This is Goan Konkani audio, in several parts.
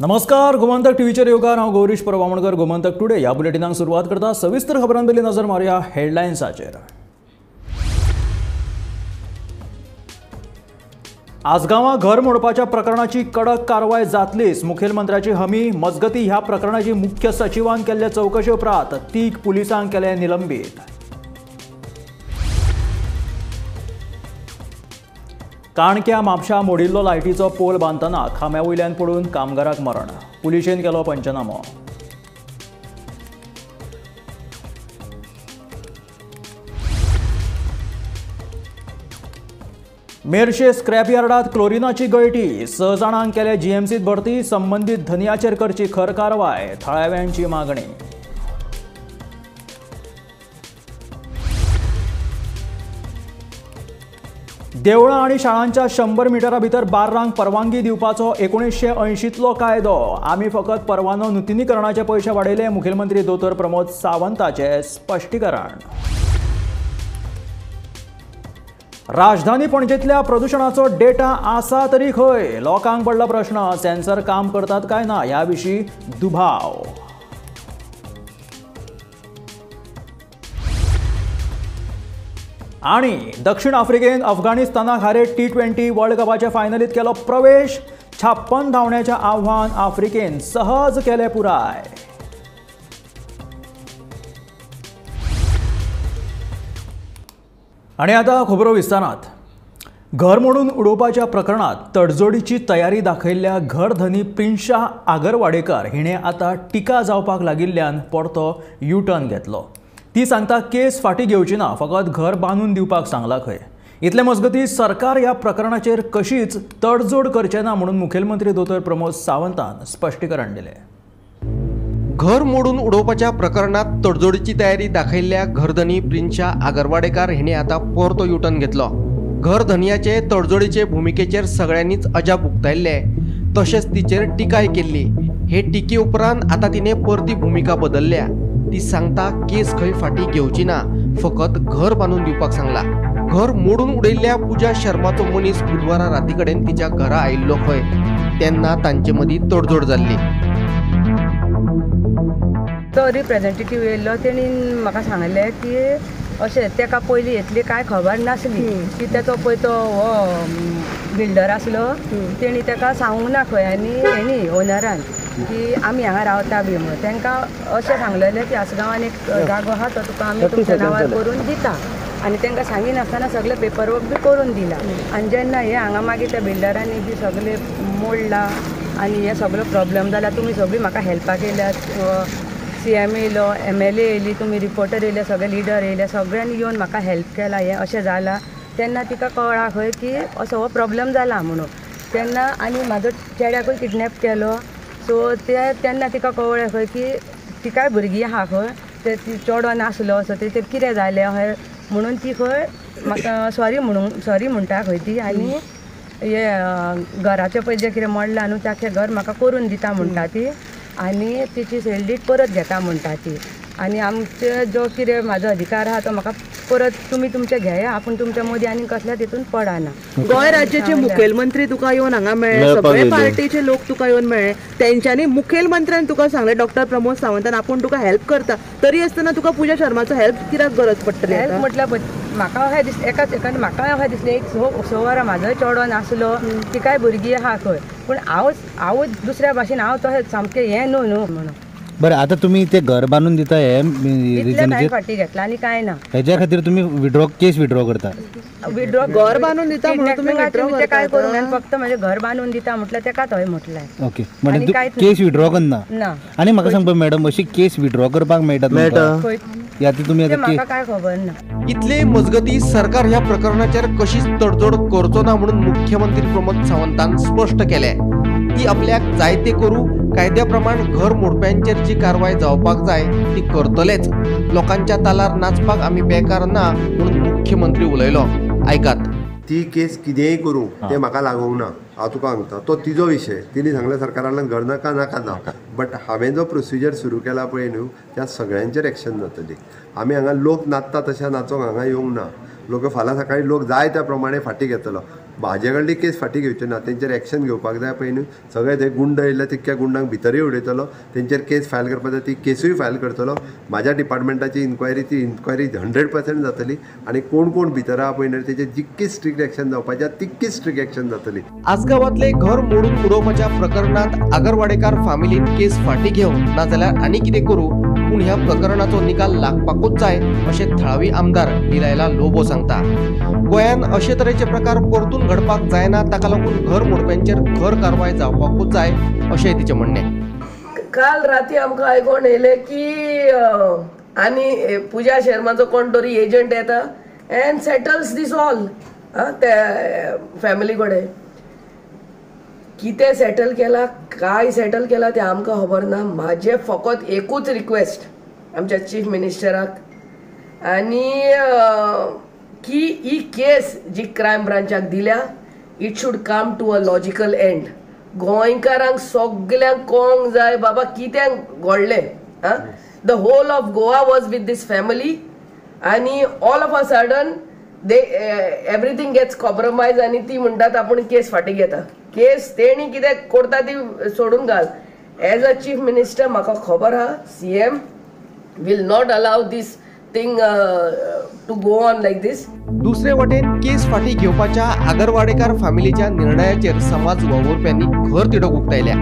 नमस्कार, गोमंतक टीव्हीचेर येवकार. हांव गौरीश परब आमोणकर. गोमंतक टुडे ह्या बुलेटिनाक सुरवात करता. सविस्तर खबरां पयलीं नजर मारुया हेडलायन्साचेर. आसगांवां घर मोडपाच्या प्रकरणाची कडक कारवाय जातलीच, मुखेलमंत्र्याची हमी. मजगती ह्या प्रकरणाची मुख्य सचिवान केल्ले चवकशे उपरांत तीग पुलिसांक केले निलंबीत. काणक्या म्हापशा मोडिल्लो लायटीचो पोल बांदतना खांब्या वयल्यान पडून कामगाराक मरण, पुलिशेन केलो पंचनामो. मेरशे स्क्रॅप यार्डात क्लोरिनाची गळटी, 6 जाणांक केले जीएमसीत भरती. संबंदीत धनयाचेर करची खर कारवाय, थळाव्यांची मागणी. देवळां आनी शाळांच्या 100 मिटरा भितर बार्रांक परवानगी दिवपाचो 1980तलो कायदो. आमी फकत परवानो नुतनीकरणाचे पयशे वाडयले, मुखेलमंत्री दोतोर प्रमोद सावंताचे स्पश्टीकरण. राजधानी पणजेंतल्या प्रदुशणाचो डेटा आसा तरी खंय, लोकांक पडला प्रश्न. सेन्सर काम करतात काय ना ह्या विशीं दुबाव. आनी दक्षिण आफ्रिकेन अफगाणिस्तानाक हारयत T20 world कपाच्या फायनलीत केलो प्रवेश. 56 धांवण्याचें आव्हान आफ्रिकेन सहज केलें पुराय. आनी आतां खबरो विस्तारात. घर मोडून उडोवपाच्या प्रकरणात तडजोडीची तयारी दाखयल्ल्या घरधनी प्रिन्शा आगरवाडेकर हिणें आतां टिका जावपाक लागिल्ल्यान परतो यू टर्न घेतलो. ती सांगता केस फाटी घेवची ना, फकत घर बांदून दिवपाक सांगला खंय. इतले मजगती सरकार ह्या प्रकरणाचेर कशीच तडजोड करचे ना म्हणून मुखेलमंत्री दोतोर प्रमोद सावंतान स्पश्टीकरण दिलें. घर मोडून उडोवपाच्या प्रकरणात तडजोडीची तयारी दाखयल्ल्या घरधनी प्रिन्शा आगरवाडेकार हिणें आतां परतो युटर्न घेतलो. घरधनयाचे तडजोडीचे भुमिकेचेर सगळ्यांनीच अजाप उक्तायल्ले, तशेंच तिचेर टिकाय केल्ली. हे टिके उपरांत आतां तिणें परती भुमिका बदलल्या. ती सांगता केस खंय फाटी घेवची ना, फकत घर बांदून दिवपाक सांगला. घर मोडून उडयल्ल्या पूजा शर्माचो मनीस बुधवारा राती कडेन तिच्या घरा आयिल्लो खंय, तेन्ना तांचे मदीं तडजोड जाल्ली. तो रिप्रेझेंटेटीव येयल्लो, तेणी म्हाका सांगलें की अशें तेका पयलीं येतली कांय खबर नासली की तेचो पळय तो हो बिल्डर आसलो, तेणी तेका सांगूंक ना खंय आनी हेणी ओनरान की आमी हांगा रावता बी म्हणून. तांकां अशें सांगलेलें की आसगांवान एक जागो आहा तो तुका आमी तुमच्या नांवार करून दिता, आनी तांकां सांगिनासतना सगळें पेपर वर्क बी करून दिला. आनी जेन्ना हें हांगा मागीर त्या बिल्डरांनी बी सगळें मोडलां आनी हें सगळो प्रॉब्लम जाला, तुमी सगळीं म्हाका हेल्पाक येयल्यात, CM येयलो, MLA येयली, तुमी रिपोर्टर येयले, सगळे लिडर येयले, सगळ्यांनी येवन म्हाका हेल्प केला. हें अशें जालां तेन्ना तिका कळ्ळां खंय की असो हो प्रॉब्लम जाला म्हणून. तेन्ना आनी म्हाजो चेड्याकूय किडनॅप केलो, सो ते तेन्ना तिका कळ्ळें खंय की तिकाय भुरगीं आहा खंय, ते ती चेडो नासलो, सो तेचेर कितें जालें अशें म्हणून ती खंय म्हाका सॉरी म्हणून सॉरी म्हणटा खंय ती. आनी हे घराचें पळय जें कितें मोडलां न्हू तें आख्खें घर म्हाका करून दिता म्हणटा ती, आनी तिची सेल डीड परत घेता म्हणटा ती. आनी आमचे जो कितें म्हाजो अधिकार आहा तो म्हाका परत तुमी तुमचे घेया, आपूण तुमच्या मदीं आनी कसल्या तितून पडना. गोंय राज्याचे मुखेलमंत्री तुका येवन हांगा मेळ्ळे, सगळे पार्टीचे लोक तुका येवन मेळ्ळे, तेंच्यांनी मुखेलमंत्र्यान तुका सांगलें डॉक्टर प्रमोद सावंतान आपूण तुका हेल्प करता, तरी आसतना तुका पूजा शर्माचो हेल्प कित्याक गरज पडटली? हेल्प म्हटल्यार म्हाका अशें दिसलें एकाच एका म्हाका अशें दिसलें एक 6 वरां म्हाजोय चेडो नासलो, तिकाय भुरगीं आहा खंय, पूण हांव दुसऱ्या भाशेन हांव तशें सामकें हें न्हू न्हू म्हणून. बरें, आतां तुमी ते घर बांदून दिता हे रिजनाचेर फाटी घेतला आनी कांय ना, हेज्या खातीर तुमी विड्रॉ केस विड्रॉ करता? विड्रॉ घर बांदून दिता म्हणून तुमी विड्रॉ करता काय करूंक ना, फक्त म्हजें घर बांदून दिता म्हटल्यार तेकाच हय म्हटलें. ओके, म्हणजे केस विड्रॉ करना ना. आनी म्हाका सांगपा मॅडम, अशी केस विड्रॉ करपाक मेळटा? मेळटा या ती तुमी म्हाका काय खबर ना. इतले मजगती सरकार ह्या प्रकरणाचेर कशीच तडजोड करचो ना म्हणून मुख्यमंत्री प्रमोद सावंतान स्पश्ट केलें. ती आपल्याक जायते करूं, कायद्या प्रमाण घर मोडप्यांचेर जी कारवाय जावपाक जाय ती करतलेच. लोकांच्या तालार नाचपाक आमी बेकार ना म्हणून मुख्यमंत्री उलयलो. आयकात. ती केस कितेंय करूं तें म्हाका लागूंक ना, हांव तुका सांगता तो तिजो विशय. तिणी सांगलें सरकारान घर नाका नाका ना, बट हांवें जो प्रोसिजर सुरू केला पळय न्हू त्या सगळ्यांचेर एक्शन जातली. आमी हांगा लोक नाचता तशें नाचोंक हांगा येवंक ना. लोक फाल्यां सकाळी लोक जाय त्या प्रमाणे फाटी घेतलो, म्हाजे कडली केस फाटीं घेवची ना, तेंचेर एक्शन घेवपाक जाय पळय न्हू. सगळे ते गुंड येयले तितक्या गुंडांक भितरूय उडयतलो, तेंचेर केस फायल करपाक जाय ती केसूय फायल करतलो. म्हाज्या डिपार्टमेंटाची इन्क्वायरी ती इन्क्वायरी 100% जातली आनी कोण कोण भितर आहा पळय न्हू तेचेर जितकी स्ट्रिक्ट एक्शन जावपाचें तितकी स्ट्रिक्ट एक्शन जातली. आसगांवांतले घर मोडून उडोवपाच्या प्रकरणांत आगरवाडेकार फामिलीन केस फाटीं घेवं नाजाल्यार आनी कितें करूं, पूण ह्या प्रकरणाचो निकाल लागपाकूच जाय अशें थळावी आमदार डिलायला लोबो सांगता. गोंयांत अशे तरेचे प्रकार परतून घडपाक जायना, ताका लागून घर मोडप्यांचेर खर कारवाय जावपाकूच जाय अशें तिचें म्हणणें. काल राती आमकां आयकोन येयलें की आनी पुजा शर्माचो कोण तरी एजंट येता एंड सेटल्स these all ते फॅमिली कडेन. कितें सेटल केला काय सेटल केला तें आमकां खबर ना. म्हाजें फकत एकूच रिक्वेस्ट आमच्या चीफ मिनिस्टराक आनी की ही केस जी क्रायम ब्रांचाक दिल्या it should come to a logical end. गोंयकारांक सगल्यांक कळोंक जाय बाबा कितें घडलें. आं, the whole of Goa was with this family आनी all of a sudden they everything gets compromise आनी ती म्हणटात आपूण केस फाटीं घेता. केस तेणी कितें करता ती सोडून घाल. एज अ चीफ मिनिस्टर म्हाका खबर आहा CM will not allow this thing to go on like this. दुसरे वटेन केस फाटीं घेवपाच्या आगरवाडेकार फामिलीच्या निर्णयाचेर समाज वावुरप्यांनी खर तिडक उक्तायल्या.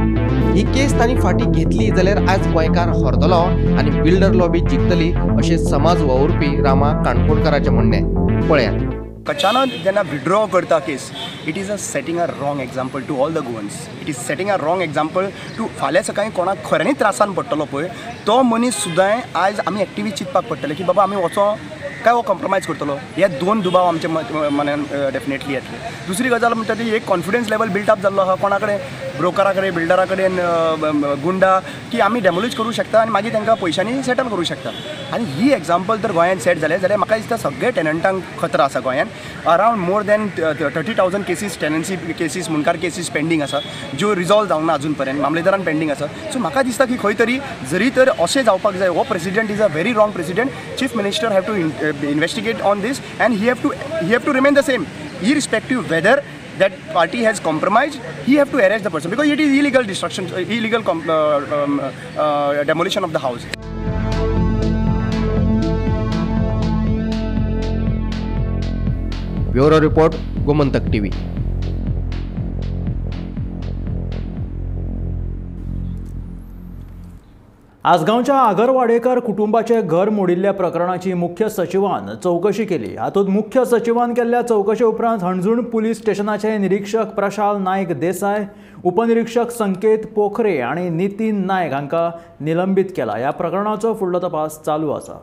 ही केस तांणी फाटीं घेतली जाल्यार आयज गोंयकार हरतलो आनी बिल्डर लॉबी जिखतली अशें समाज वावुरपी रामा काणकोणकाराचें म्हणणें. पळयात. अचानक जेन्ना विड्रॉ करता case, it is a setting a wrong example to all the Goans. It is setting a wrong example to फाल्यां सकाळीं कोणाक खऱ्यांनी त्रासान पडटलो पळय तो मनीस सुद्दां आयज आमी एक्टिवी चिंतपाक पडटलें की बाबा आमी वचो काय हो कॉम्प्रोमायज करतलो. हे दोन दुबाव आमच्या मनान डेफिनेटली येतले. दुसरी गजाल म्हणटा ती एक कॉन्फिडन्स लेवल बिल्ट अप जाल्लो आहा कोणा कडेन, ब्रोकरा कडेन, बिल्डरा कडेन, गुंडा, की आमी डेमोलिश करूं शकता आनी मागीर तांकां पयशांनी सेटल करूं शकता. आनी ही एग्जाम्पल जर गोंयांत सेट जालें जाल्यार म्हाका दिसता सगळे टेनंटांक खतरा आसा गोंयांत. Around more than 30,000 cases tenancy cases मुंडकार cases pending आसा ज्यो रिजॉल्व जावंक ना अजून पर्यंत, मामलेदारान पेंडींग आसा. सो म्हाका दिसता की खंय तरी जरी तर अशें जावपाक जाय, हो president is a very wrong president. Chief minister have to investigate on this and he have to remain the same irrespective whether that party has compromised. He have to arrest the person because it is illegal destruction, illegal demolition of the house. Bureau report, Gomantak TV. आसगांवच्या आगरवाडेकर कुटुंबाचे घर मोडिल्ल्या प्रकरणाची मुख्य सचिवान चवकशी केली. हातूंत मुख्य सचिवान केल्ल्या चवकशे उपरांत हणजूण पुलीस स्टेशनाचे निरीक्षक प्रशाल नायक देसाय, उपनिरीक्षक संकेत पोखरे आनी नितीन नायक हांकां निलंबीत केला. ह्या प्रकरणाचो फुडलो तपास चालू आसा.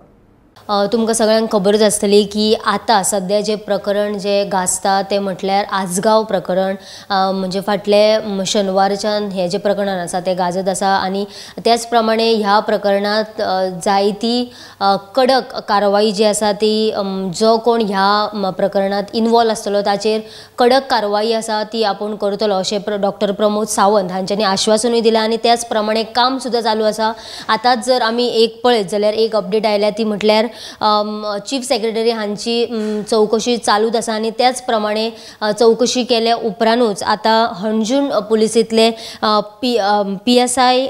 तुमकां सगळ्यांक खबरच आसतली की आतां सद्या जे प्रकरण जे गाजता तें म्हटल्यार आसगांव प्रकरण. म्हणजे फाटले शेनवारच्यान हें जें प्रकरण आसा तें गाजत आसा आनी त्याच प्रमाणे ह्या प्रकरणांत जायती कडक कारवाई जी आसा ती जो कोण ह्या प्रकरणांत इनवॉल्व आसतलो ताचेर कडक कारवाई आसा ती आपूण करतलो अशें डॉक्टर प्रमोद सावंत हांच्यांनी आश्वासनूय दिलां आनी त्याच प्रमाणे काम सुद्दां चालू आसा. आतांच जर आमी एक पळयत जाल्यार एक अपडेट आयल्या ती म्हटल्यार चीफ सेक्रेटरी हांची चवकशी चालूच आसा आनी त्याच प्रमाणे चवकशी केल्या उपरांतूच आतां Anjuna पुलिसेंतले PSI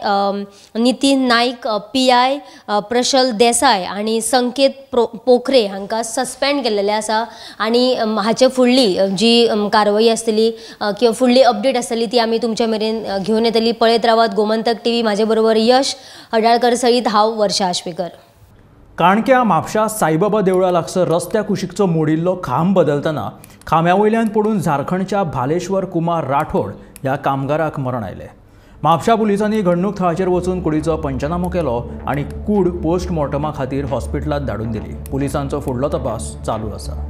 Nitin Naik, PI Prashal Desai आनी संकेत पोखरे हांकां सस्पेंड केल्लेलें आसा आनी हाचे फुडली जी कारवाई आसतली किंवा फुडली अपडेट आसतली ती आमी तुमच्या मेरेन घेवन येतली. पळयत रावात गोमंतक टीव्ही. म्हाजे बरोबर यश हडाळकर सयत हांव वर्षा आश्वेकर. काणक्या म्हापशा साईबाबा देवळा लागसर रस्त्या कुशीकचो मोडिल्लो खांब बदलतना खांब्या वयल्यान पडून झारखंडच्या भालेश्वर कुमार राठोड ह्या कामगाराक मरण आयलें. म्हापशा पुलिसांनी घडणूक थळाचेर वचून कुडीचो पंचनामो केलो आनी कूड पोस्टमॉर्टमा खातीर हॉस्पिटलांत धाडून दिली. पुलिसांचो फुडलो तपास चालू आसा.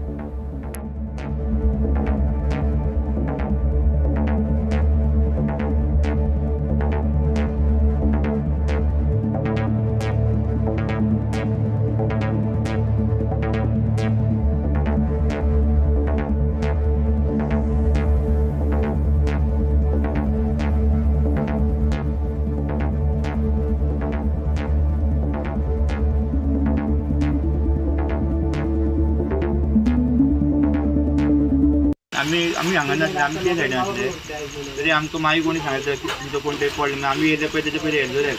आमी आमी हांगा नासले, आमी ते सायडीन आसले तरी आमकां मागीर कोणी सांगता की तुमचो कोण तरी पडलो म्हणून आमी येयले पळय तेजे पयलीं हें जालें.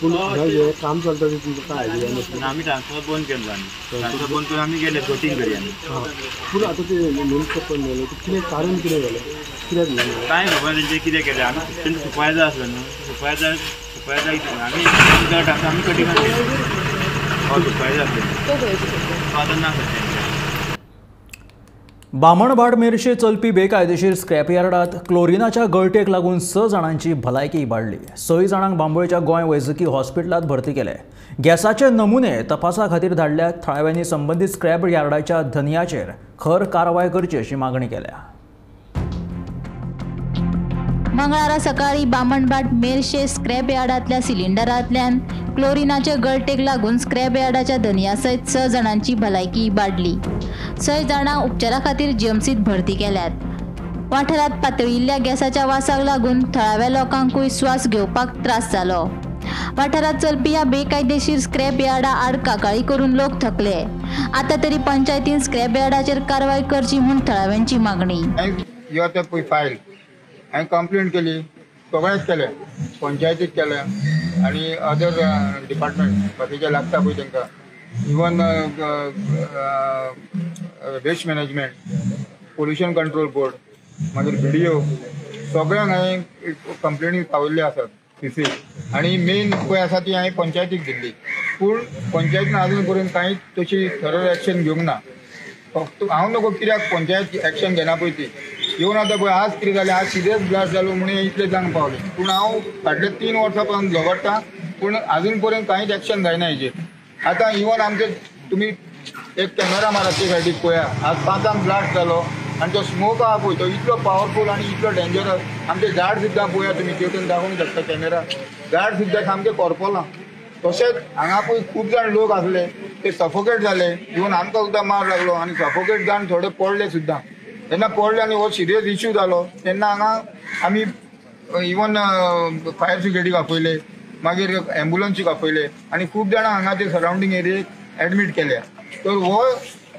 पूण हें काम चलता तें तुमकां काय आयडिया नासली? आमी ट्रान्सफॉर्मर बंद केलो, आमी ट्रान्सफॉर्मर बंद करून आमी गेले बोटींग करी आमी. पूण आतां ते मनशां पण मेले कितें कारण कितें जालें कित्याक मेले कांय खबर तेंचें कितें केलें. आमी तेंचो सुपरवायजर आसलो न्हू, सुपरवायजर सुपरवायजर कितें आमी गट आसा आमी कटिंगान गेले. हो सुपरवायजर आसलो तो आतां ना सद्या. बामणभाट मेरशे चलपी बेकायदेशीर स्क्रॅप यार्डात क्लोरिनाच्या गळटेक लागून 6 जाणांची भलायकी इबाडली. 6 जाणांक बांबोळच्या गोंय वैजकी हॉस्पिटलांत भरती केले. गॅसाचे नमुने तपासा खातीर धाडल्यात. थळाव्यांनी संबंदीत स्क्रॅप यार्डाच्या धनयाचेर खर कारवाय करची अशी मागणी केल्या. मंगळारा सकाळी बामणभाट मेरशे स्क्रॅप यार्डांतल्या सिलिंडरांतल्यान क्लोरिनाचे गळटेक लागून स्क्रॅप यार्डाच्या धनया सयत 6 जाणांची भलायकी इबाडली. 6 जाणांक उपचारा खातीर जीएमसीत भरती केल्यात. वाठारांत पातळिल्ल्या गॅसाच्या वासाक लागून थळाव्या लोकांकूय श्वास घेवपाक त्रास जालो. वाठारांत चलपी ह्या बेकायदेशीर स्क्रॅप यार्डा आड कागाळी करून लोक थकले. आतां तरी पंचायतीन स्क्रॅप यार्डाचेर कारवाय करची म्हूण थळाव्यांची मागणी. हांवें कंप्लेन केली, सगळेंच केलें, पंचायतीक केलें आनी अदर डिपार्टमेंट बाकीचे लागता पळय तांकां, even waste management, pollution control board, मागीर बीडीओ, सगळ्यांक हांवें कंप्लेनी पावयल्ल्यो आसात सीसी. आनी मेन पळय आसा ती हांवें पंचायतीक दिल्ली, पूण पंचायतीन आजून पर्यंत कांयच तशी थरो एक्शन घेवंक ना. फक्त हांव नको कित्याक पंचायत एक्शन घेना पळय ती येवन आतां पळय आज कितें जालें, आज सिरियस ब्लास्ट जालो म्हणून इतले जाण पावले. पूण हांव फाटले 3 वर्सां पासून झगडटा, पूण आजून पर्यंत कांयच एक्शन जायना हेजेर. आतां इवन आमचे तुमी एक कॅमेरा मारा ते सायडीक पळया, आज 5 ब्लास्ट जालो आनी तो स्मोक आहा पळय तो इतलो पावरफूल आनी इतलो डेंजरस. आमचे झाड सुद्दां पळया तुमी तेतून दाखोवंक शकता कॅमेरा, झाड सुद्दां सामकें करपलां. तशेंच हांगा पळय खूब जाण लोक आसले ते सफोकेट जाले, इवन आमकां सुद्दां मार लागलो आनी सफोकेट जावन थोडे पडले सुद्दां. तेन्ना पडले आनी हो सिरियस इश्यू जालो तेन्ना हांगा आमी इवन फायर ब्रिगेडीक आपयले, मागीर एम्बुलन्सीक आपयले आनी खूब जाणां हांगा ते सरावंडींग एरियेक एडमीट केल्या. तर हो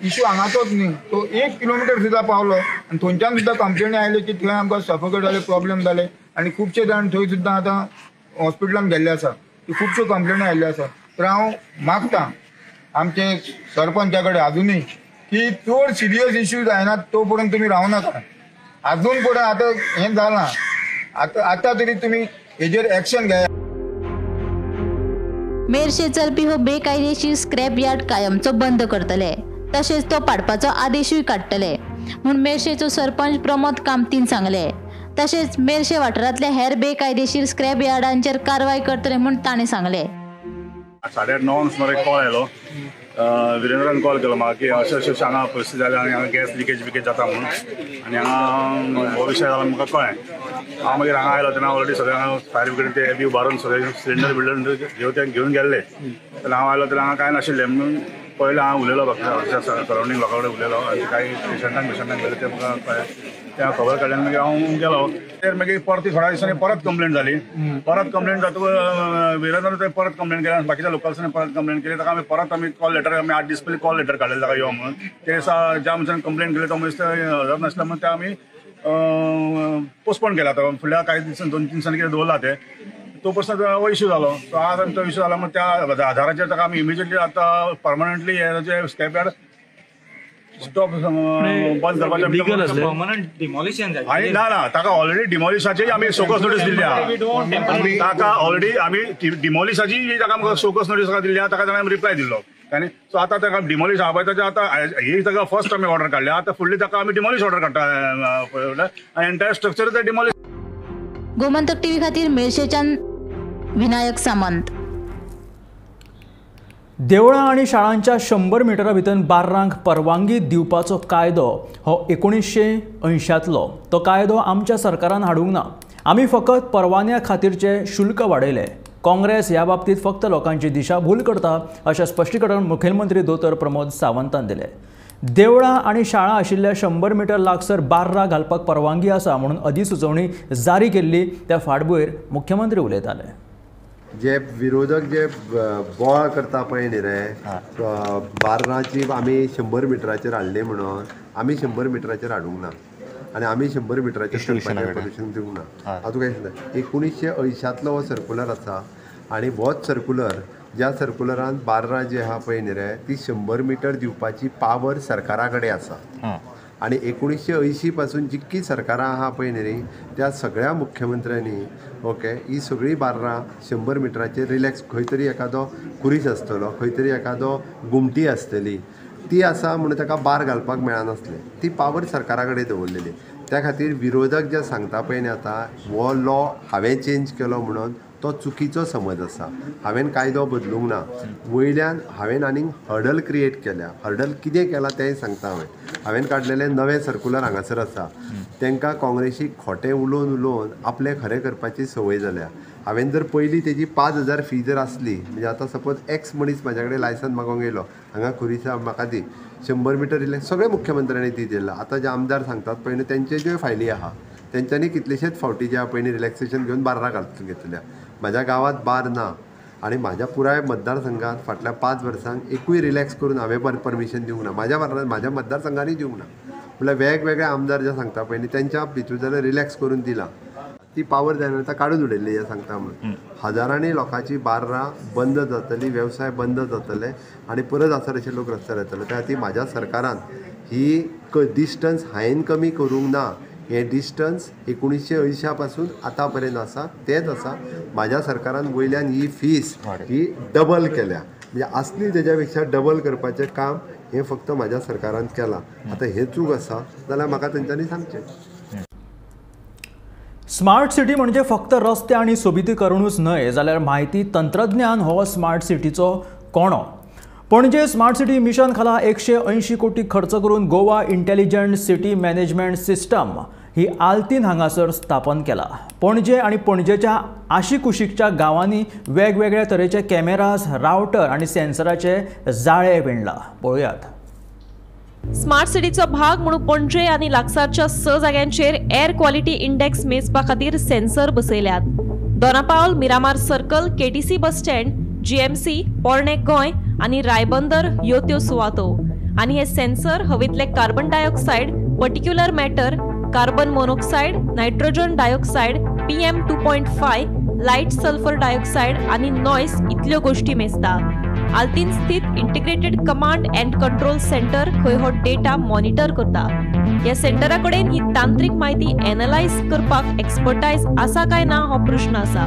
इश्यू हांगाचोच न्ही, तो 1 किलोमिटर सुद्दां पावलो आनी थंयच्यान सुद्दां कंप्लेनी आयल्यो की थंय आमकां सफोकेट जाले, प्रॉब्लेम जाले आनी खुबशे जाण थंय सुद्दां आतां हॉस्पिटलान गेल्ले आसा, खुबश्यो कंप्लेनी आयिल्ल्यो आसा. तर हांव मागता आमचे सरपंचा कडेन आजुनूय की चड सिरियस इश्यू जायना तो पर्यंत तुमी रावं नाका. आजून पर्यंत आतां हें जालां, आतां आतां तरी तुमी हेजेर एक्शन घेया. मेरशे चलपी हो बेकायदेशीर स्क्रॅप यार्ड कायमचो बंद करतले, तशेंच तो पाडपाचो आदेशूय काडटले म्हूण मेरशेचो सरपंच प्रमोद कामतीन सांगले. तशेंच मेरशे वाठारांतल्या हेर बेकायदेशीर स्क्रॅप यार्डांचेर कारवाय करतले म्हूण ताणें सांगले. 9:30 सुमार एक कॉल आयलो, विरेंद्रान कॉल केलो म्हाका की अशें अशें हांगा परिस्थिती जाल्या आनी हांगा गॅस लिकेज बिकेज जाता म्हणून, आनी हांगा हो विशय जाला म्हाका कळ्ळें. हांव मागीर हांगा आयलो तेन्ना ऑलरेडी सगळे हांगा फायर ब्रिगेड ते बी उबारून सगळे सिलिंडर बिल्डर घेवन ते घेवन गेल्ले. तेन्ना हांव आयलो तेन्ना हांगा कांय नाशिल्लें म्हणून पयलें हांव उलयलो बाकी सरावंडींग लोकां कडेन उलयलो आनी कांय पेशंटांक बिशंटांक गेले ते म्हाका कळ्ळें, तें हांव खबर काडली आनी मागीर हांव गेलो. तर मागीर परती थोड्या दिसांनी परत कंप्लेन जाली, परत कंप्लेन जातकच विरेंद्रान थंय परत कंप्लेन केली आनी बाकीच्या लोकल्सांनी परत कंप्लेन केली. ताका आमी परत आमी कॉल लेटर आमी 8 दीस पयलीं कॉल लेटर काडलें ताका यो म्हणून. ते दिसा ज्या मनशान कंप्लेन केली तो मनीस हजर नासलो म्हणून ते आमी पोस्टपोन केला. आतां फुडल्या कांय दिसांनी 2-3 दिसांनी कितें दवरला ते तो प्रश्न हो इश्यू जालो. सो आज आमी तो इश्यू जाला म्हणून त्या आधाराचेर ताका आमी इमिजिएटली आतां परमनंटली हे स्क्रॅप यार्ड स्टॉप बंद करपाचें. आनी ना ना ताका ऑलरेडी डिमॉलिशाची आमी शोकॉज नोटीस दिल्ली आहा, ताका ऑलरेडी आमी डिमॉलिशाची ताका आमकां शोकॉज नोटीस दिल्ली आहा, ताका ताणें आमी रिप्लाय दिल्लो. आनी सो आतां ताका डिमॉलिश आहा पळय ताच्या आतां ही ताका फर्स्ट आमी ऑर्डर काडल्या, आतां फुडली ताका आमी डिमॉलिश ऑर्डर काडटा आनी एंटायर स्ट्रक्चर ते डिमॉलिश. गोमंतक टीव्ही खातीर मेरशेच्यान विनायक सामंत. देवळां आनी शाळांच्या 100 मिटरा भितर बार्रांक परवानगी दिवपाचो कायदो हो 1980तलो. तो कायदो आमच्या सरकारान हाडूंक ना, आमी फकत परवान्या खातीरचे शुल्क वाडयले. काँग्रेस ह्या बाबतीत फक्त लोकांची दिशाभूल करता अशें स्पश्टीकरण मुखेलमंत्री दोतोर प्रमोद सावंतान दिलें. देवळां आनी शाळा आशिल्ल्या 100 मिटर लागसर बार्रां घालपाक परवानगी आसा म्हणून अधिसुचोवणी जारी केल्ली त्या फाटभुंयेर मुख्यमंत्री उलयताले. जे विरोधक जे बोवाळ करता पळय न्ही रे, बार्रांची आमी 100 मिटराचेर हाडली म्हणून आमी 100 मिटराचेर हाडूंक ना. आनी आमी 100 मिटराचेर परमिशन दिवंक ना. हांव तुका सांगता 1980 हो सर्कुलर आसा आनी होच सर्कुलर ज्या सर्कुलरान बार्रां जी आहा पळय न्ही रे ती 100 मिटर दिवपाची पावर सरकारा कडेन आसा. आनी 1980 पासून जितकी सरकारां आहा पळय न्ही रे त्या सगळ्या मुख्यमंत्र्यांनी ओके ही सगळीं बार्रां 100 मिटराचेर रिलॅक्स, खंय तरी एखादो कुरीस आसतलो, खंय तरी एखादो गुमटी आसतली, ती आसा म्हणून ताका बार घालपाक मेळनासलें, ती पावर सरकारा कडेन दवरलेली. त्या खातीर विरोधक जे सांगता पळय न्ही आतां हो लॉ हांवें चेंज केलो म्हणून तो चुकीचो समज आसा. हांवें कायदो बदलूंक ना, वयल्यान हांवें आनीक हर्डल क्रिएट केल्या. हर्डल कितें केलां तेंय सांगता हांवें. हांवें काडलेलें नवें सर्कुलर हांगासर आसा. तांकां काँग्रेसीक खोटें उलोवन उलोवन आपलें खरें करपाची संवय जाल्या. हांवें जर पयलीं तेजी 5000 फी जर आसली, म्हणजे आतां सपोज एक्स मनीस म्हाज्या कडेन लायसन मागोंक येयलो, हांगा खुरीसा म्हाका दी 100 मिटर इल्लें, सगळे मुख्यमंत्र्यांनी ती दिला. आतां जे आमदार सांगतात पळय न्हू तेंचे ज्यो फायली आहा तेंच्यांनी कितलेशेच फावटी जे आहा पळय न्ही रिलॅक्सेशन घेवन बार्रां घालून घेतल्या. म्हाज्या गांवांत बार ना आनी म्हाज्या पुराय मतदारसंघात फाटल्या 5 वर्सांक एकूय रिलॅक्स करून हांवें परमिशन दिवंक ना. म्हाज्या मतदारसंघानूय दिवंक ना. म्हणल्यार वेगवेगळे आमदार जे सांगता पळय न्ही तेंच्या भितूर जाल्यार रिलॅक्स करून दिलां, ती पावर जायना आतां काडून उडयल्ली हें सांगता म्हणून. हजारांनी लोकांची बार्रां बंद जातली, वेवसाय बंद जातले आनी परत आसा तशे लोक रस्त्यार येतले. त्या खातीर म्हाज्या सरकारान ही डिस्टन्स हांवें कमी करूंक ना. हें डिस्टन्स 1980 पासून आतां पर्यंत आसा तेंच आसा. म्हाज्या सरकारान वयल्यान ही फीस ही डबल केल्या, म्हणजे आसली तेज्या पेक्षा डबल करपाचें काम हें फक्त म्हाज्या सरकारान केलां. आतां हें चूक आसा जाल्यार म्हाका तेंच्यांनी सांगचें. स्मार्ट सिटी म्हणजे फक्त रस्ते आनी सोबितीकरणूच न्हय, जाल्यार म्हायती तंत्रज्ञान हो स्मार्ट सिटीचो कोणो. पणजे स्मार्ट सिटी मिशन खाला 180 कोटी खर्च करून Goa intelligent city management system ही आल्तीन हांगासर स्थापन केला. पणजे आनी पणजेच्या आशिकुशीकच्या गांवांनी वेगवेगळ्या तरेचे कॅमेराज, रावटर आनी सेन्सराचे जाळे विणला. पळोवयात. स्मार्ट सिटीचो भाग म्हणून पणजे आनी लागसारच्या 6 जाग्यांचेर एअर क्वॉलिटी इंडेक्स मेजपा खातीर sensor बसयल्यात. Dona Paula, Miramar circle, KTC bus stand, GMC, पोरणे गोंय आनी रायबंदर ह्यो त्यो सुवातो. आनी हे sensor हवेंतले carbon dioxide, particulate matter, carbon monoxide, nitrogen dioxide, PM 2.5, light sulphur dioxide आनी नॉयस इतल्यो गोश्टी मेजता. आल्तीन स्थित integrated command and control centre खंय हो डेटा मॉनिटर करता. ह्या सेंटरा कडेन ही तांत्रीक म्हायती एनलायज करपाक एक्सपर्टायज आसा काय ना हो प्रश्न आसा.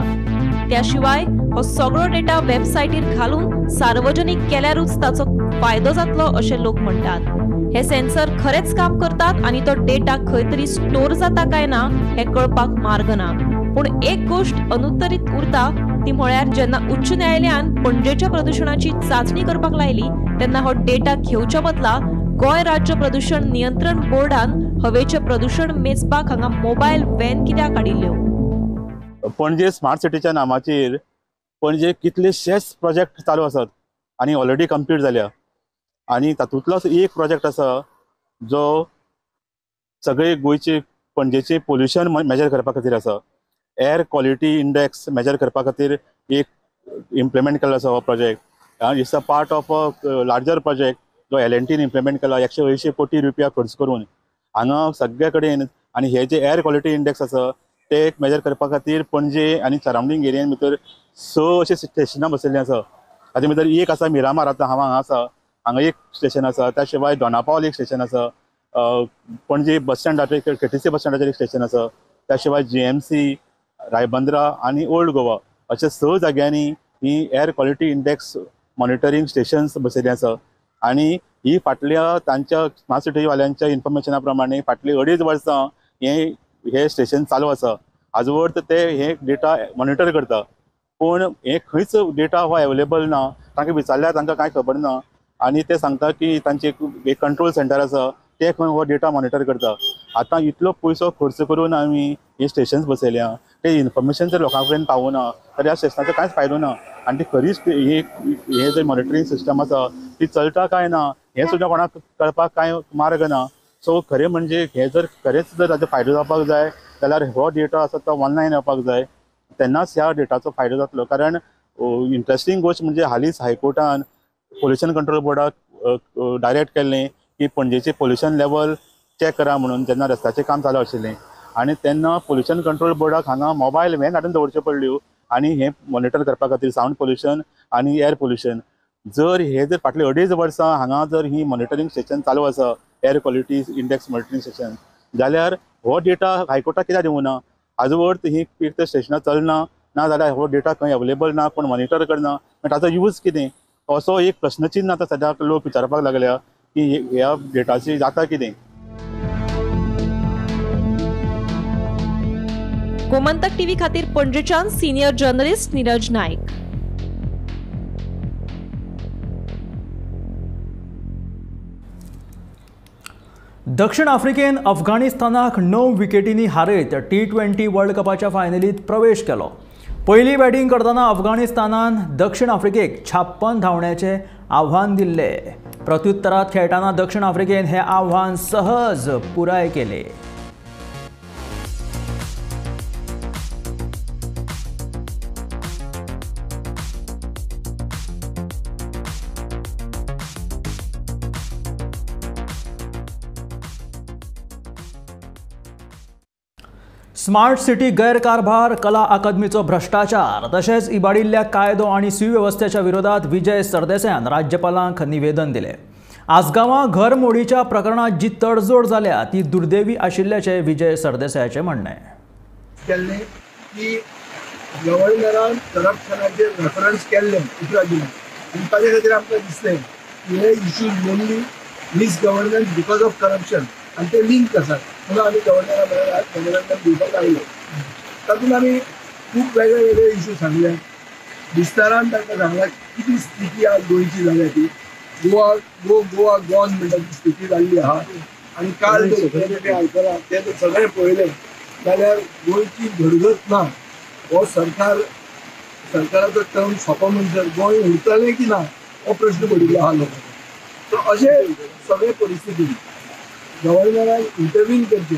त्या शिवाय हो सगळो डेटा वेबसायटीर घालून सार्वजनीक केल्यारूच ताचो फायदो जातलो अशें लोक म्हणटात. हे सेन्सर खरेंच काम करतात आनी तो डेटा खंय तरी स्टोर जाता काय ना हें कळपाक मार्ग ना. पूण एक गोश्ट अनुत्तरीत उरता ती म्हळ्यार जेन्ना उच्च न्यायालयान पणजेच्या प्रदुशणाची चांचणी करपाक लायली तेन्ना हो डेटा घेवच्या बदला गोंय राज्य प्रदुशण नियंत्रण बोर्डान हवेचें प्रदुशण मेजपाक हांगा मोबायल व्हॅन कित्याक काडिल्ल्यो. पणजे स्मार्ट सिटीच्या नामाचेर पणजे कितलेशेच प्रोजेक्ट चालू आसात आनी ऑलरेडी कंप्लीट जाल्या आनी तातूंतलोच एक प्रोजेक्ट आसा जो सगळे गोंयचे पणजेचे पोल्युशन मेजर करपा खातीर आसा. एअर क्वॉलिटी इंडेक्स मेजर करपा खातीर एक इम्प्लिमेंट केल्लो आसा हो project. It's a part of a larger project जो L&Tन इम्प्लिमेंट केला 180 कोटी रुपया खर्च करून हांगा सगळे कडेन. आनी हे जे एअर क्वॉलिटी इंडेक्स आसा ते एक मेजर करपा खातीर पणजे आनी सरावंडींग एरियान भितर 6 अशें स्टेशनां बसयल्लीं आसा. ताचे भितर एक आसा मिरामार, आतां हांव हांगा आसा हांगा एक स्टेशन आसा, त्या शिवाय दोनापावल एक स्टेशन आसा, पणजे बस स्टँडाचेर KTC बस स्टँडाचेर एक स्टेशन आसा, त्या शिवाय GMC, Ribandar आनी ओल्ड गोवा अशे 6 जाग्यांनी ही air quality index monitoring stations बसयल्लीं आसा. आनी ही फाटल्या तांच्या स्मार्ट सिटीवाल्यांच्या इन्फॉर्मेशना प्रमाणे फाटली 2.5 वर्सां हे स्टेशन चालू आसा. आजवर ते हे डेटा मॉनिटर करता, पूण हे खंयच डेटा हो अवेलेबल ना. तांकां विचारल्यार तांकां कांय खबर ना आनी ते सांगता की तांचे एक कंट्रोल सेंटर आसा ते खंय हो डेटा मॉनिटर करता. आतां इतलो पयसो खर्च करून आमी हे स्टेशन्स बसयल्या, ते इन्फॉर्मेशन जर लोकां कडेन पावना तर ह्या स्टेशनाचो कांयच फायदो ना. आनी ती खरीच हे जे मॉनिटरींग सिस्टम आसा ती चलता काय ना हें सुद्दां कोणाक कळपाक कांय मार्ग ना. सो खरें म्हणजे हे जर खरेंच जर ताचो फायदो जावपाक जाय जाल्यार हो डेटा आसा तो ऑनलायन येवपाक जाय, तेन्नाच ह्या डेटाचो फायदो जातलो. कारण इंट्रस्टींग गोश्ट म्हणजे हालींच हायकोर्टान पोल्युशन कंट्रोल बोर्डाक डायरेक्ट केल्लें की पणजेचें पोल्युशन लेवल चॅक करा म्हणून जेन्ना रस्त्याचें काम चालू आशिल्लें आनी तेन्ना पोल्युशन कंट्रोल बोर्डाक हांगा मोबायल व्हॅन हाडून दवरच्यो पडल्यो आनी हें मॉनिटर करपा खातीर सावंड पोल्युशन आनी एअर पोल्युशन. जर हे जर फाटले 2.5 वर्सां हांगा जर ही मॉनिटरींग स्टेशन चालू आसा, air quality index monitoring station, जाल्यार हो डेटा हायकोर्टाक कित्याक दिवंक ना? आजवर ही एक तर स्टेशनां चलना, ना जाल्यार हो डेटा खंय अवेलेबल ना, कोण मॉनिटर करना, ताचो यूज कितें असो एक प्रश्नचिन्ह आतां सद्याक लोक विचारपाक लागल्या की ह्या डेटाची जाता कितें. गोमंतक टीव्ही खातीर पणजेच्यान सिनियर जर्नलिस्ट नीरज नायक. दक्षिण आफ्रिकेन अफगाणिस्तानाक 9 विकेटींनी हारयत T20 world कपाच्या फायनलीत प्रवेश केलो. पयली बॅटींग करतना अफगाणिस्तानान दक्षिण आफ्रिकेक 56 धांवड्याचे आव्हान दिल्ले. प्रत्युत्तरात खेळटना दक्षिण आफ्रिकेन हे आव्हान सहज पुराय केले. स्मार्ट सिटी गैरकारभार, कला अकादमीचो भ्रष्टाचार तशेंच इबाडिल्ल्या कायदो आनी सुवेवस्थेच्या विरोधात विजय सरदेसायान राज्यपालांक निवेदन दिलें. आसगांवां घर मोडीच्या प्रकरणांत जी तडजोड जाल्या ती दुर्दैवी आशिल्ल्याचें विजय सरदेसायाचें म्हणणें. केल्लें की गव्हर्नरान करप्शनाचेर रेफरन्स केल्लें 11 जुलय आनी ताजे खातीर आमकां दिसलें की हे issues only misgovernance because of corruption आनी ते लिंक आसात म्हणून आमी गव्हर्नरा बरोबर गव्हर्नरान दिवपाक आयले. तातूंत आमी खूब वेगळे वेगळे इश्यू सांगले, विस्तारान तांकां सांगला कितें स्थिती आज गोंयची जाल्या ती, गोवा गो गोवा गॉन म्हणटा ती स्थिती जाल्ली आहा. आनी काल जर आयकलां तें जर सगळें पळयलें जाल्यार गोंयची घडगत ना. हो सरकार सरकाराचो टर्म सोंपो म्हणसर गोंय उरतलें की ना हो प्रश्न पडिल्लो आहा लोकांक. सो अशे सगळे परिस्थितीन गव्हर्नरान इंटरवीन करचें,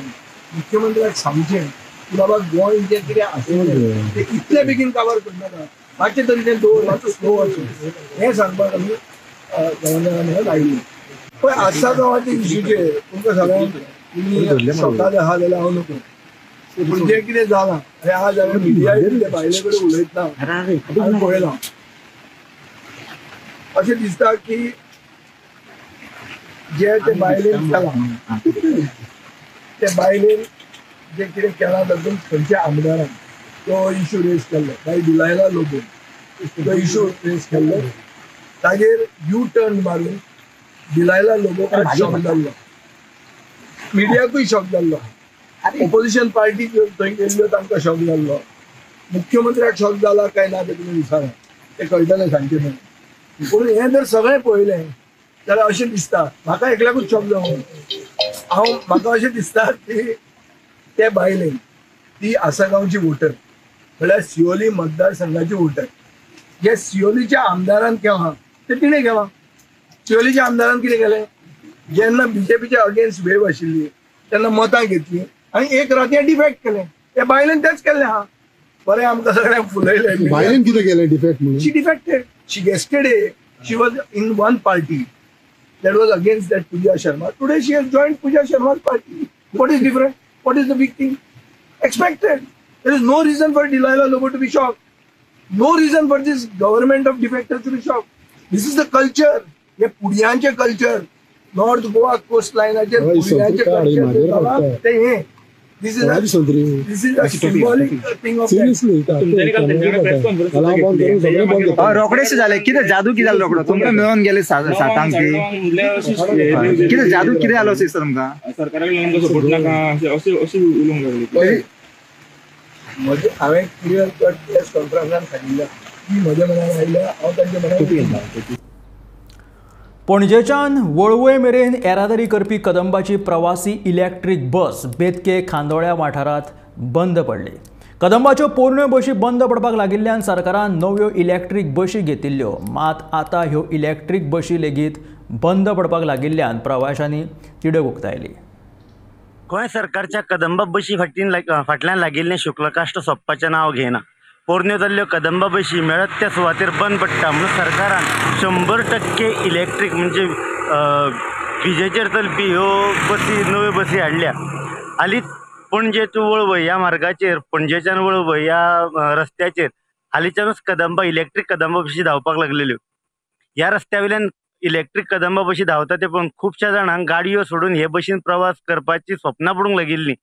मुख्यमंत्र्याक सांगचें की बाबा गोंय जें कितें आशिल्लें तें इतले बेगीन काबार करनाका, मातशें तरी तें दवर, मातसो स्लो वचूं, हें सांगपाक आमी गव्हर्नरा मेरेन आयिल्ले. पळय आसा गांवाच्या इश्यूचेर तुमकां सगळ्यांक तुमी शॉकाद आहा जाल्यार हांव नको, पूण जें कितें जालां आनी आज हांवें मिडिया ते बायले कडेन उलयतना हांवें पळयलां, अशें दिसता की जे ते बायलेन केलां ते बायलेन जे कितें केलां तातूंत खंयच्या आमदारान तो इशू रेज केल्लो, बाय डिलायला लोबो तो इशू रेज केल्लो, ताजेर यू टर्न मारून डिलायला लोबोक शॉक जाल्लो, मिडियाकूय शॉक जाल्लो, ओपोजिशन पार्टी थंय गेल्ल्यो तांकां शॉक जाल्लो, मुख्यमंत्र्याक शॉक जाला काय ना तें तुमी विचारा, तें कळटलें सांगचें न्हय. पूण हें जर सगळें पळयलें जाल्यार अशें दिसता म्हाका एकल्याकूच शॉक जावं, हांव म्हाका अशें दिसता की ते बायलेन ती आसागांवची वोटर म्हळ्यार सियोली मतदारसंघाची वोटर, जे सियोलीच्या आमदारान केलां तें तिणें केलां. सियोलीच्या आमदारान कितें केलें, जेन्ना बीजेपीच्या अगेन्स्ट वेव आशिल्ली तेन्ना मतां घेतली आनी एक रातयां डिफेक्ट केलें, त्या बायलेन तेंच केल्लें आहा. बरें आमकां सगळ्यांक फुलयलें. बायलेन कितें केलें डिफेक्ट म्हणून? She defected, she yesterday she was in one party that was against that Pooja Sharma. Today she has joined Pooja Sharma's party. What is different? What is the big thing? Expected. There is no reason for Delilah Lobo to be shocked. No reason for this government of defectors to be shocked. This is the culture. हे पुडियांचे culture. North Goa coast लायनाचेर पुडियांचे culture ते हे. This is a symbolic thing of रोखडेच जाले कितें जादू कितें जालो रोखडो तुमकां मेळोन गेले सातांक कितें जादू कितें जालो अशें दिसता तुमकां? सरकाराक आमकां सपोर्ट नाका अशें अशें उलोवंक लागले. म्हजें हांवें क्लियर कट प्रेस कॉन्फरन्सान सांगिल्लें की म्हज्या मनान आयिल्लें हांव तांच्या मनान. पणजेच्यान वळवय मेरेन येरादारी करपी कदंबाची प्रवासी इलेक्ट्रीक बस बेतके खांदोळ्या वाठारांत बंद पडली. कदंबाच्यो पोरण्यो बशी बंद पडपाक लागिल्ल्यान सरकारान नव्यो इलेक्ट्रीक बशी घेतिल्ल्यो, मात आतां ह्यो इलेक्ट्रीक बशी लेगीत बंद पडपाक लागिल्ल्यान प्रवाशांनी तिडक उक्तायली. गोंय सरकारच्या कदंबा बशी फाटल्यान लागिल्लें शुक्लकाश्ट सोंपपाचें नांव घेना. पोरण्यो जाल्ल्यो कदंबा बशी मेळत त्या सुवातेर बंद पडटा म्हणून सरकारान 100% इलेक्ट्रीक म्हणजे विजेचेर चलपी ह्यो बसी नव्यो बसी हाडल्या. हालींच पणजे टू वळवय ह्या मार्गाचेर, पणजेच्यान वळवय ह्या रस्त्याचेर हालींच्यानूच कदंबा इलेक्ट्रीक कदंबा बशी धांवपाक लागलेल्यो. ह्या रस्त्या वयल्यान इलेक्ट्रीक कदंबा बशी धांवता ते पळोवन खुबश्या जाणांक गाडयो सोडून हे बशीन प्रवास करपाची स्वप्नां पडूंक लागिल्लीं.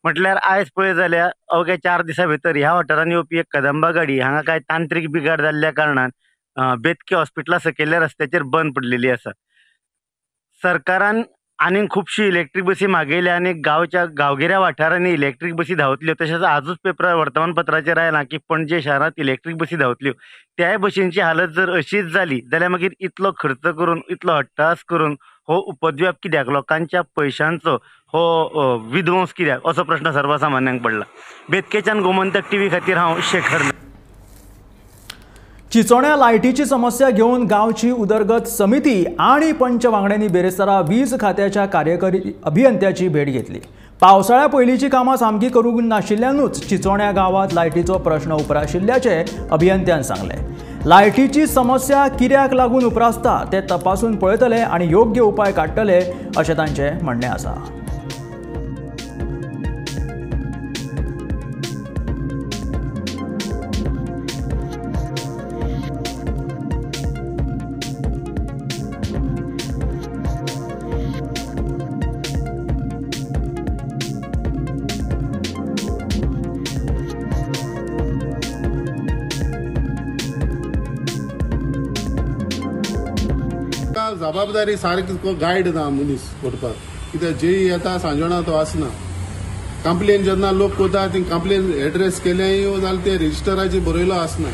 म्हटल्यार आयज पळय जाल्यार अवघ्या 4 दिसां भितर ह्या वाठारांत येवपी एक कदंबा गाडी हांगा कांय तांत्रीक बिघाड जाल्ल्या कारणान बेतकी हॉस्पिटला सकयल्ल्या रस्त्याचेर बंद पडलेली आसा. सरकारान आनीक खुबशी इलेक्ट्रीक बसी मागयल्या आनी गांवच्या गांवगिऱ्या वाठारांनी इलेक्ट्रीक बसी धांवतल्यो. तशेंच आजूच पेपरार वर्तमानपत्राचेर आयलां की पणजे शारांत इलेक्ट्रीक बसी धांवतल्यो. त्याय बशींची हालत जर अशीच जाली जाल्यार मागीर इतलो खर्च करून, इतलो हट्टास करून हो उपद्व्याप कित्याक, लोकांच्या पयशांचो हो विध्वंस कित्याक, असो प्रश्न सर्वसामान्यांक पडला. बेतकेच्यान गोमंतक टीव्ही खातीर हांव शेखर. चिचोण्या लायटीची समस्या घेवन गांवची उदरगत समिती आनी पंच वांगड्यांनी बेरेस्तारा वीज खात्याच्या कार्यकारी अभियंत्याची भेट घेतली. पावसाळ्या पयलींची कामां सामकी करूंक नाशिल्ल्यानूच चिचोण्या गांवांत लायटीचो प्रश्न उप्राशिल्ल्याचें अभियंत्यान सांगलें. लायटीची समस्या कित्याक लागून उप्रासता ते तपासून पळयतले आनी योग्य उपाय काडटले अशें तांचें म्हणणें आसा. जबाबदारी सारकी गायड ना मनीस करपाक, कित्याक जेई येता सांजोणा तो आसना. कंप्लेन जेन्ना लोक करता ती कंप्लेन एड्रेस केल्याय जाल्यार ते रजिस्टराचेर बरयलो आसना.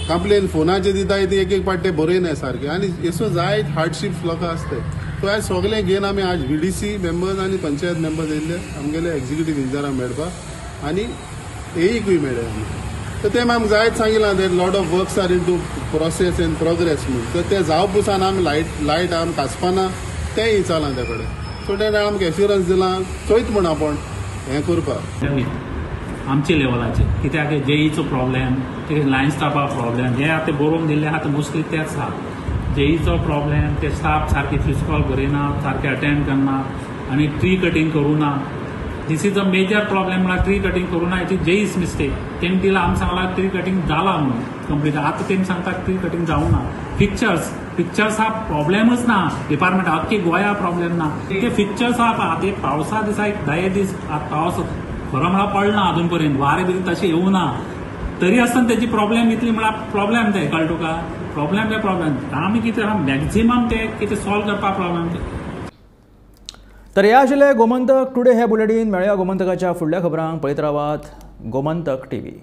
कंप्लेन फोनाचेर दिता ती एक एक पाट ते बरयनाय सारके आनी हेसो जायत हार्डशिप्स लोकां आसताय. सो आयज सगळे घेवन आमी आज व्हीडीसी मेंबर्स आनी पंचायत मेंबर्स येयल्ले आमगेले एक्झिक्युटीव इंजिनियराक मेळपाक आनी एईकूय मेळ्ळे आमी. तर ते आमकां जायत सांगिलां ते lot of works are into process and progress म्हूण. तर ते जावप आमी लायट आमकां कासपाना तें विचारलां त्या कडेन. सो तेणें आमकां एश्युरन्स दिलां चोयत म्हूण आपूण हें करपाक. आमचे लेवलाचेर कित्याक जेईचो प्रॉब्लेम, लायन स्टाफा प्रॉब्लेम, हे आतां बरोवन दिल्ले आहा मोस्टली तेच आहा. जेईचो प्रॉब्लेम, ते स्टाफ सारके फिस्कॉल बरयना, सारके अटेंड करना आनी ट्री कटींग करूं ना. This is a major problem. म्हळ्यार ट्री कटींग करूं ना, it is JE's mistake. तेणी दिला आमी सांगला ट्री कटींग जाला म्हणून कंप्लीट, आतां तेमी सांगता ट्री कटींग जावं ना. फिक्चर्स हा प्रॉब्लेमच ना डिपार्टमेंट अख्खे गोंया प्रॉब्लेम ना. ते फिक्चर्स आहा ते पावसा दिसा एक 10 दीस पावस खरो म्हळ्यार पडना अजून पर्यंत, वारें बी तशें येवना ना, तरी आसतना तेजी प्रॉब्लेम इतली म्हळ्यार प्रॉब्लेम ते कळटा तुका, प्रॉब्लेम ते प्रॉब्लेम. आमी कितें मॅक्झिमम ते कितें सॉल्व करपाक प्रॉब्लेम. तर ह्या आशिल्लें गोमंतक टुडे हे बुलेटीन. मेळया गोमंतकाच्या फुडल्या खबरांक. पळयत रावात गोमंतक टीव्ही.